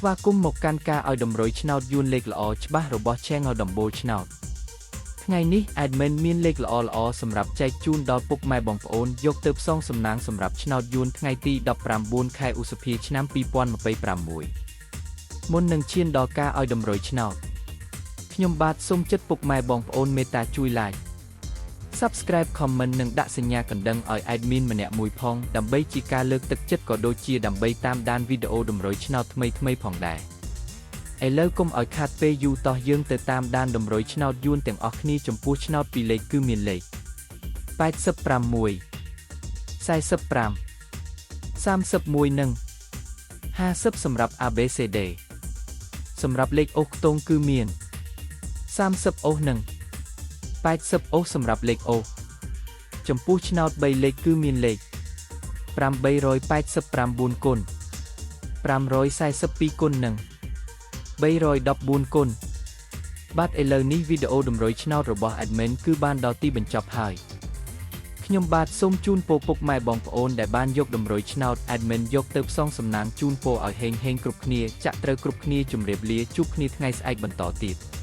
ស្វាគមន៍មកកាន់ការឲ្យតម្រុយឆ្នោតយួនលេខល្អច្បាស់របស់ Channel ដំបូលឆ្នោតថ្ងៃនេះ admin មានលេខល្អៗសម្រាប់ចែកជូនដល់ពុកម៉ែបងប្អូនយកទៅផ្សងសំណាងសម្រាប់ឆ្នោតយួនថ្ងៃទី19ខែឧសភាឆ្នាំ2026មុននឹងឈានដល់ការឲ្យតម្រុយឆ្នោតខ្ញុំបាទសូមចិត្តពុកម៉ែបងប្អូនមេត្តាជួយ like Subscribe Comment និងដាក់សញ្ញាកណ្ដឹងឲ្យ admin ម្នាក់មួយផងដើម្បីជាការលើកទឹកចិត្តក៏ដូចជាដើម្បីតាមដានវីដេអូតម្រុយឆ្នោតថ្មីៗផងដែរឥឡូវកុំឲ្យខាតពេលយូរតោះយើងទៅតាមដានតម្រុយឆ្នោតយួនទាំងអស់គ្នាចំពោះឆ្នោតពីរលេខគឺមានលេខ86 45 31និង50សម្រាប់ ABCD សម្រាប់លេខអូសខ្ទង់គឺមាន30អូសនិង80អូសសម្រាប់លេខអូសចំពោះឆ្នោត3លេខគឺមានលេខ889គុណ542គុណនិង314គុណបាទឥឡូវនេះវីដេអូតម្រុយឆ្នោតរបស់ admin គឺបានដល់ទីបញ្ចប់ហើយខ្ញុំបាទសូមជូនពរពុកម៉ែបងប្អូនដែលបានយកតម្រុយឆ្នោត admin យកទៅផ្សងសំណាងជូនពរឲ្យហេងហេងគ្រប់គ្នាចាក់ត្រូវគ្រប់គ្នាជម្រាបលាជួបគ្នាថ្ងៃស្អែកបន្តទៀត។